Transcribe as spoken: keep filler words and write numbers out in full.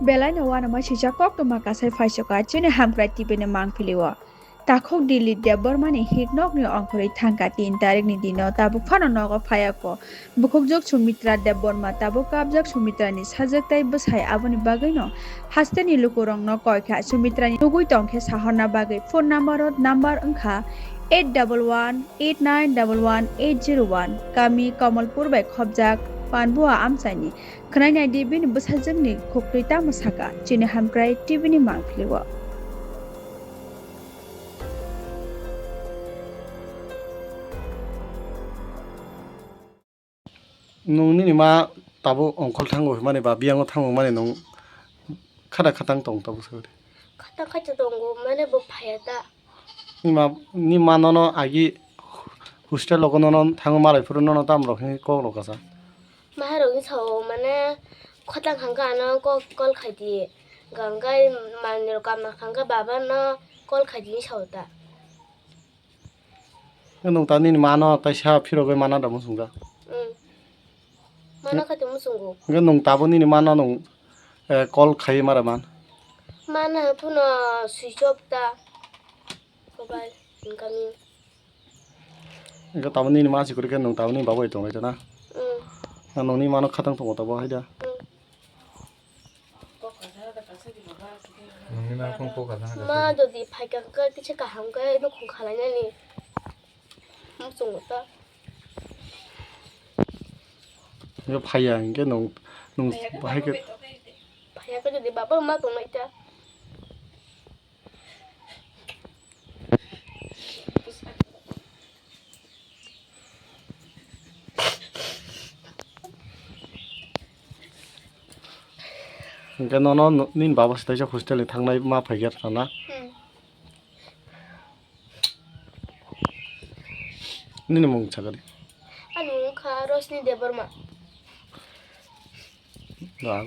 Belai no uanama swijak koktwma kasai phaisoka chini Hamkrai T V ni mangpili o. Takhuk Dilip Debbarma ni hik nok ni ongkhorwi thangkha tin tarik ni dino tabuk phano nogo phaiya kho. Bukhukjwk Sumitra Debbarma tabuk kabjak Sumitra ni sajwk tei bwsai, aboni bagwi no haste ni lukurok no koi kha Sumitra ni nugwi tong khe sahorna bagwi. Phone number o number wngkha eight double one eight nine double one eight zero one, kami Kamalpur bai khobjak Panbua amchaini. Khwnai naidi bini bwsajwkni khuktwi tamo saka, chini Hamkrai T V ni mangpili o. Nwng nini ma tabuk ongkhol thango hwnmani ba biyango thango hwnmani nwng khata khatang tong tabuk sakhe. Khata khacha tongo, mane bo phaiya ta. Ni ma, ni ma nono agi hostel logo nono thango malai phuru nono tam rok hwnwi kok rok kasa. Maharok ni sao mane khotang hangka ano kok call khai di. Gangkai manwi rok kam hangka baba no call khai di ni sao ta. Nwng ta nini mano taisa phirogwi mana da muchungo. Mm. Mana khaito muchungo. Hwnkhe nwng tabuk nini mano nwng, eh, call khai mara man. Mana phuno switch off ta. Mobile incoming. Hwnkhe tabuk nini ma si kwrwi khe nwng tabuk nini babai tongwi tana. Mm. Nwng nini mano khatang tongo tabuk hai da. Mm. Nini ma phone kok kha sana. Ma jodi phaikha khe kisa kaham khe nukhung khalainani. Muchungo ta. Yo phaiya hwnkhe nwng, nwng bahai khe. Phaiya khe jodi baba ma tongnai ta. Hwnkhe nono nini baba se taisa hostel ni thangnai ma phaikhe rwna? Hmm. Nini mung sakari? Ani mung kha Roshni Debbarma. Da,